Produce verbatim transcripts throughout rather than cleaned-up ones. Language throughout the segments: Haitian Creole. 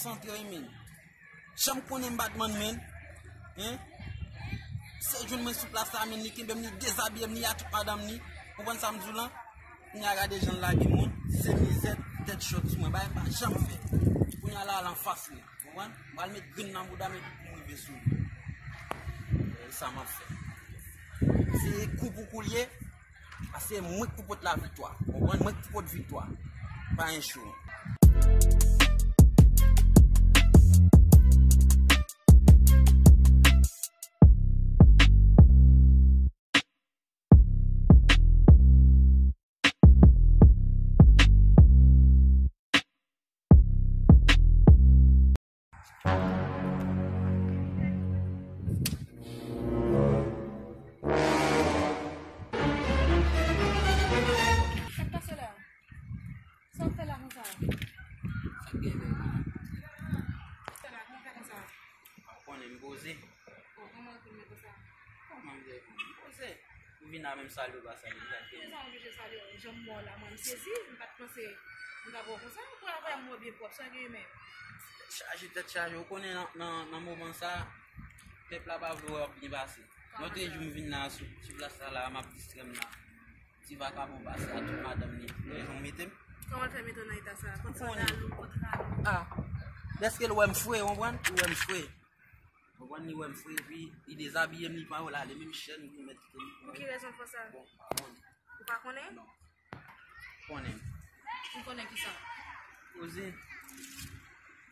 Konsantre wi, men. Jan m konnen m pa t mann, men. Hein? Se jwenn mwen sou plas la, men li kenbe m, li dezabiye m, li a tout madanm li. Konprann sa m di w lan? Kounye a gade jan l lage moun. Se mizè tèt chòt sou mwen. Bagay m pa janm fè. Kounye a la, al anfas li. Konprann? M pral met grenn nan bouda m epi pou m rive sou li. E sa m ap fè. Se kou pou kou l ye. Paske mwen k pou pot laviktwa. Konprann? Mwen k pou pot viktwa. Pa yon cho. Sa k pase la? Sa w fè la konsa? Sa k gen menm? Sa k fè la? Kòman w fè konsa? Ou konnen m poze. Bon, kòman w konnen konsa? Kòman m fè konnen? M poze. M vin la menm salye w pa salye m, sa k gen? Poukisa w oblije salye w? Jan m wè w la, mwen, m sezi, m pa t panse m ta wè w konsa. Pou w wè m byen pwòp, sa gen menm? Tèt chaje, tèt chaje. Ou konnen nan, nan, nan moman sa, pèp la pa vle wè w ap byen pase. Lòt jou m vin la sou ti plas la, la, m ap distrè m la. Ti vakabon pase a tout madanm li. Lè jan w mete m. Kòman l fè mete w nan eta sa? Kont sandal ou, kont rad ou? Ah. Dèske l wè m fre, w konprann? Li wè m fre. W konprann, li wè m fre, epi li dezabiye m, li pran yo la, li menm chèn, li mèt kite m. Pou ki rezon l fè sa? Bon, m pa konnen. Ou pa konnen? Non. Konnen. Ou konnen ki sa? Poze.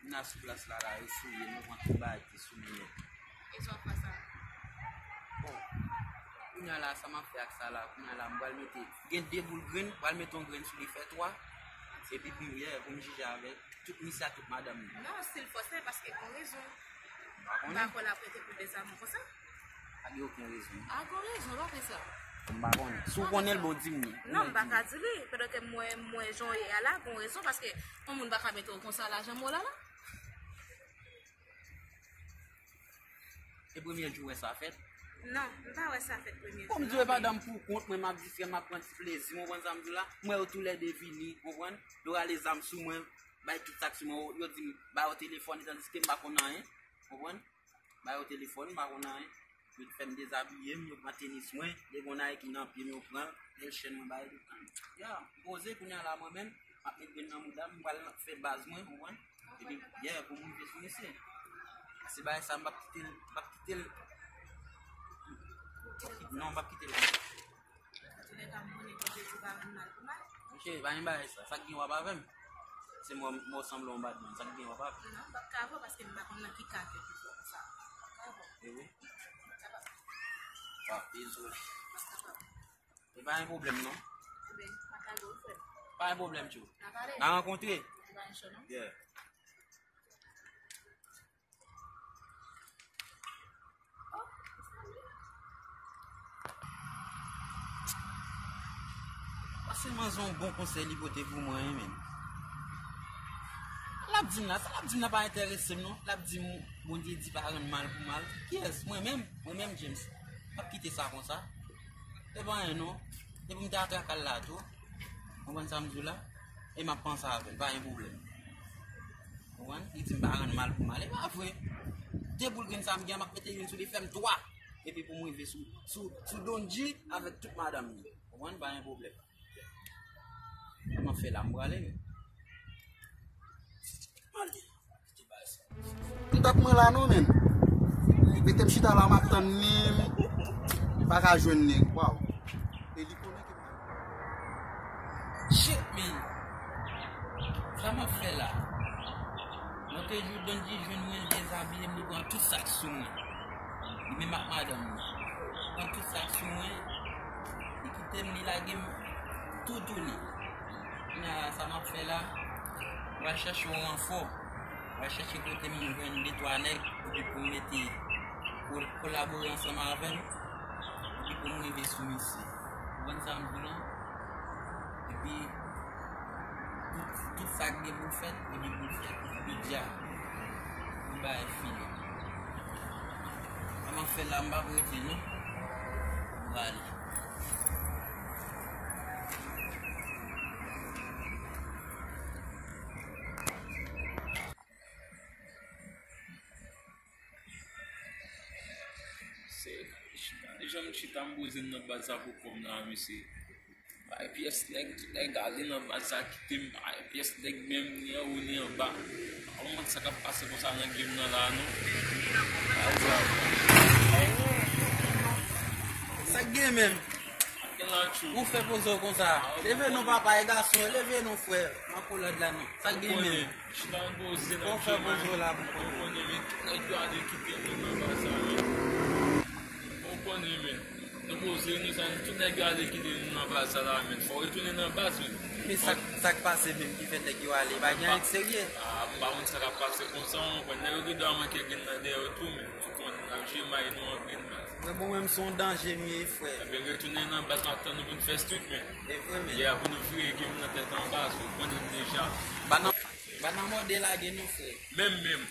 M nan sou plas la, la, yo fouye m, yo pran tout bagay ki sou mwen yo. E sa w ap fè sa? Bon. Kounye a la, sa m ap fè ak sa la, kounye a la, m pral mete, gen de boul grenn, pral mete yon grenn sou li, fè twa. Epi pou m, yeah, pou m jije avèk tout misye ak tout madanm li. Non, si l fòse, paske gon rezon. M pa konnen. M pa kwè l ap rete pou dezamour konsa. Pa gen okenn rezon. A, gon rezon, pa fè sa. M pa konnen. Si w konnen l, bon, di m li. Non, m pa ka di li. Pandan ke m wè, m wè jan w ye a la, gon rezon, paske yon moun pa ka mete w konsa la, jan m wè w la la. Se premye jou wè sa fèt? Non, m pa wè sa fèt premye jou. Bon, m di w, e madanm pou kont mwen, m ap distrè, m ap pran ti plezi m, w konprann sa m di w la? M wè yo toulède vini, w konprann? Yo rale zam sou mwen, bay tout sa k sou mwen, yo di m, ba yo telefòn, tandiske m pa konn anyen, w konprann? Ba yo telefòn, m pa konn anyen. Yo fè m dezabiye m, yo pran tenis mwen, lè gon Nike nan pye m, yo pran l, lè chèn mwen, ba yo tout. Ya, m poze kounye a la mwen menm, m ap met grenn nan mouda m, m pral fè baz mwen, w konprann? Epi, yeah, pou m rive sou misye. Se bagay sa, m p ap kite l, m p ap kite l. Non, m p ap kite l. Antoulèka, m konnen ke Jezi pa rann mal pou mal. Monchè, pa gen bagay sa. Sa k gen w ap avè m. Se mò, mò sanble yon badman. Sa k gen w ap avè m. Non, m p ap ka avè w paske m pa konn nan ki ka ke pou fè w sa. M p ap ka avè w. E wi. Sa pa. Ah, dezole. M p ap ka avè w. E pa gen pwoblèm non. Ebyen, m ap lage w frè m. Pa gen pwoblèm, tchou. N a pale. N a rankontre. Se pa yon cho non. Yeah. Pase manzè yon bon konsèy li pote pou mwen, wi, men. L ap di m la, sa l ap di m la pa enterese m, non. L ap di m, Bondye di pa rann mal pou mal. Kiyès? Mwen menm? Mwen menm, James. M p ap kite sa konsa. E pa anyen, non. E pou m te atraka l la tou. Konprann sa m di w la? E m ap panse avè l, pa gen pwoblèm. Konprann? Li di m pa rann mal pou mal. E pa vre. De boul grenn sa m gen an, m ap mete youn sou li, fè m twa. Epi pou m rive sou, sou, sou Don G avèk tout madanm li. Konprann? Pa gen pwoblèm. Sa m ap fè la, m prale. Ale. M t ap mwen la non, men. Mete m chita la, m ap tann li, m pa ka jwenn li. Waw. E li konnen ke Shit, man. Sa m ap fè la? Lòt jou, Don G jwenn mwen, l dezabiye m, li pran tout sa k sou mwen. Li menm ak madanm li. Li pran tout sa k sou mwen. Li kite m, li lage m tou tou li. Kounye a la, sa m ap fè la? M pral chèche yon ranfò. M pral chèche kote m jwenn de twa nèg, epi pou m mete, pou kolabore ansanm avè m, epi pou m rive sou misye. Ou konprann sa m di w lan? Epi, tout, tout sa k gen pou fèt, epi pou fèt, epi dja, pou bagay fini. Sa m ap fè la, m p ap rete, non. M prale. Jan m chita, m poze m nan baz sa pou kò m la, mesye. Bay pyès nèg, tout nèg ale nan baz sa, kite m bay pyès nèg, menm ni anwo ni anba. M pa konprann sa k ap pase konsa nan game nan la, non. Sa k gen menm? Ou fè poze w konsa. Leve non, papa, e gason, leve non, frè. M ap kolad la, non. Sa k gen menm? Chita m poze nan. Ou fè poze w la pou konnen. Ou konnen, men, tout nèg yo ale kite m nan baz sa, men. Ou konnen, men. Nou poze, nou sa, tout nèg yo ale kite nou nan baz sa la, men. Fò w retounen nan baz, men. Men sa, sa k pase menm ki fè nèg yo ale? Pa gen anyen k serye. Ah, m pa konn sa k ap pase konsa, w konprann. Nèg yo gen dwa manke grenn nan dèyè yo tou, men. Ou konnen, n ap jwe may nou an grenn baz. Mwen, bon, mwen, m se yon danje m ye, frè. Ebyen, retounen nan baz, m ap tann nou pou n fè street, men. E vre, men. Yeah, pou nou vire game nan tèt anba, ou konnen deja. Ba nan, ba nan mòde lage nou, frè. Menm, menm.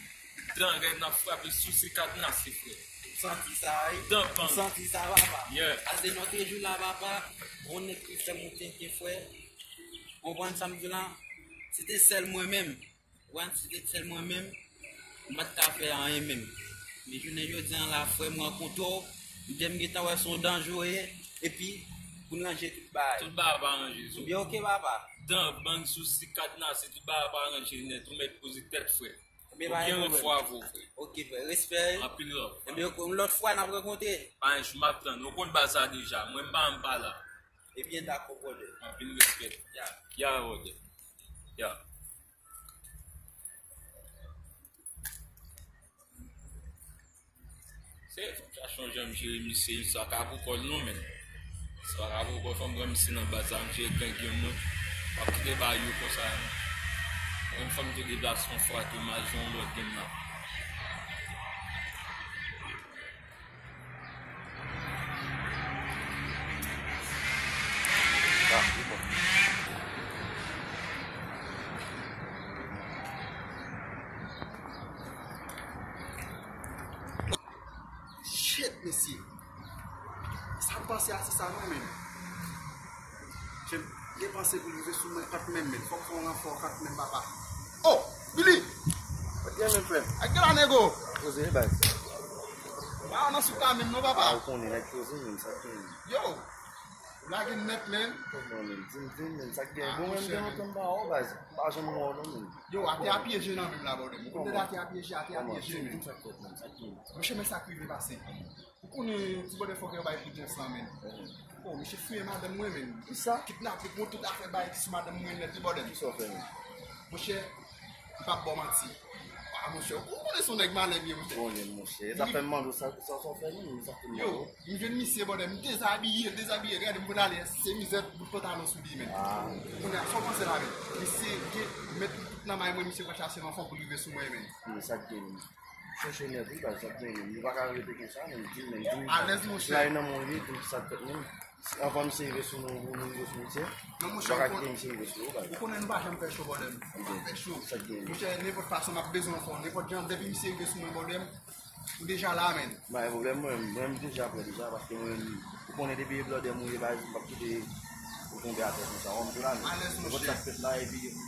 Dan rèd n ap frape sou se kadnase, frè. M santi sa, wi. Dan bang. M santi sa, papa. Yeah. Pase lòt jou la, papa. Yon nèg ki fè m yon tenten, frè. Konprann sa m di la? Se te sèl mwen menm. Wan, si se te sèl mwen menm, m pa t ka fè anyen menm. Men jounen jodi a la, frè, m rankontre w, m te m gentan wè se yon danje w ye, epi pou n ranje tout bagay. Tout bagay pa ranje, zo. Ebyen, oke, papa. Dan bang sou si kadnase, tout bagay pa ranje nèt, ou mèt poze tèt, frè. Ebyen, pa gen pwoblèm. Ou byen fò avè w, frè. Oke, frè, respè. Anpil love. Ebyen, oke, yon lòt fwa n ap rankontre. Pa gen jou, m ap tann. Ou konn baz sa deja. Mwen, m pa, m pa la. Ebyen, dakò, brother. Anpil respè. Ya. Ya, brother. Ya. Se, fò m chache yon jan m jere misye, misye pa ka pou kò l non, men. Misye pa ka pou kò l, fò m pran misye nan baz sa, m jere gang yo, mwen. M ap kite ba yo konsa, non. Mwen, fò m te deplase yon fwa tou, m al jwe yon lòt game la. Shit, mesye. Sa m panse a, se sa non, men. Jem gen panse pou rive sou mwen kat menm, men. Fòk fè yon ranfò kat menm, papa. Oh, Billy! Kot gen menm, frè m? Ak gen la, nego? Poze, baz. Pa nan souk la menm, non, papa. Ah, ou konnen, nèg poze, menm, sa k gen. Yo! Ou lage m nèt, men. Kòman, men? Di m, di m, men, sa k gen. Ah, bon, men, monchè, gen lontan m pa wè w, baz. M pa janm wè w, non, men. Yo, atè a pyeje nan men m la, brother. Ou konn lè atè a pyeje, atè a pyeje, men. Di m sa k fèt, men, sa k gen. Monchè, men sa k rive pase. Ou konnen ti brother fòk yo bay evidans lan, men. Oh, misye fouye madanm mwen, men. Kisa? Kidnape, pran tout afè bay ki sou madanm mwen nèt, wi, brother. Kisa w fè, men? Monchè, m p ap ba w manti. Ah, monchè, ou konnen se yon nèg malè m ye, monchè. Konnen, monchè. Sa fè m mande w sa, sa, sa w fè, men, sa fè m mande w. Yo, m jwenn misye, brother, m dezabiye, dezabiye, gade m pou n ale, se mizè bout pantalon sou li, men. Ah. Kounye a, sa w panse la, men? Misye gen, met li tout nan may mwen, misye pral chache m anfan pou l rive sou mwen, men. Men sa k gen, men. Chèche nèg, wi, baz, sa k gen, men. Nou pa ka rete konsa, men, di m, men, di m. Alèz, monchè. Sa e nan mwen, wi, di m sa k fèt, men. Anvan misye rive sou nou, nou rive sou misye. Non, monchè, ou pa ka kite misye rive sou ou, baz. Ou konnen nou pa janm fè cho, brother m. Pa fè cho. Sa k gen. Monchè, nenpòt fason, m ap bezwen w fò. Nenpòt jan, depi misye rive sou mwen, brother m, ou deja la, men. Pa gen pwoblèm, mwen, mwen, m deja prè deja, paske mwen, ou konnen depi e blòdè m ou ye, baz, m p ap kite ou tonbe atè konsa. Ou konprann? Alèz, monchè. Nenpòt sa k fèt la, epi, epi,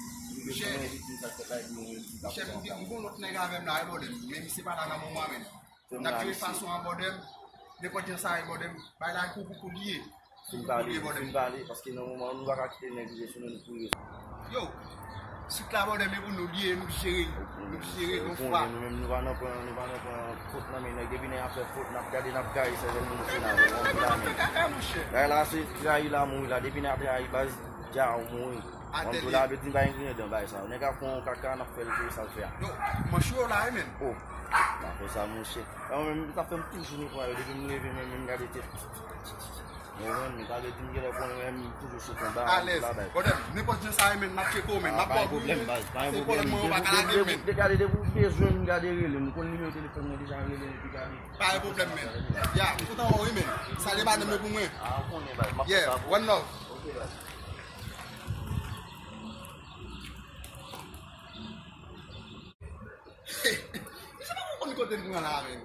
monchè, mwen, epi, sa k fèt la, epi, mwen, monchè, m gen, m gen yon lòt nèg avè m la, wi, brother m. Men misye pa la nan moman, men. N ap jere fason an, brother m. Nenpòt jan sa ye, brother m. Bay la kou pou kou li ye. Fin pale, fin pale, paske nan moman nou pa ka kite nèg rive sou nou, nou pou rive sou. Yo, sit la, brother m, e pou nou li ye, nou jere, nou jere yon fwa. Nou menm, nou pa nan pran, nou pa nan pran fot nan men nèg, depi nèg ap fè fot, n ap gade, n ap gaye sèvèl moun sou la, men, w konprann? Bagay la se trayi la mouri la, depi n ap trayi baz, dja ou mouri. Atè l ye. Ap di m pa gen griyen dan bay sa. Nèg ap fè yon kaka, n ap fè l fè sa l fè a. Yo, manch yo la, wi, men. Oh, n ap fè sa, monchè. Mwen menm, sa fè m toujou netwaye yo. Depi m leve, mwen menm, gade tèt. Mwen menm, sa vle di m genlè konnen mwen menm, m toujou sou konba. Alèz. Brother m, nenpòt jan sa ye, men, m ap tcheke w, men. M ap ba w pwoblèm, baz. Pa gen pwoblèm. Depi, depi, depi, gade, depi w bezwen m, gade, rele m. Ou konn nimewo telefòn mwen deja, rele m, epi gade. Pa gen pwoblèm, men. Ya, m kontan wè w, wi, men. Salye madanm yo pou mwen. Ah, ou konnen, baz. M ap fè sa pou ou. Yeah, one love. Ok, baz. Misye pa konn kote l pran la, men.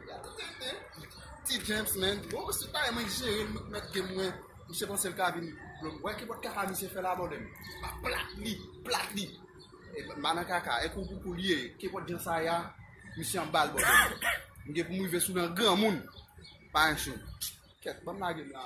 Ti James, men. Bon, se pa mwen ki jere l, mwen k mèt game mwen. Misye panse l ka vin. Wè ki bòt kaka misye fè la, brother m. Pa plat li, plat li. E, m pa nan kaka. E kou pou kou li ye. Ki bòt jan sa ye a, misye anba l, brother m. M gen pou m rive sou nan granmoun. Pa gen cho. Kèt, ban m lage m la.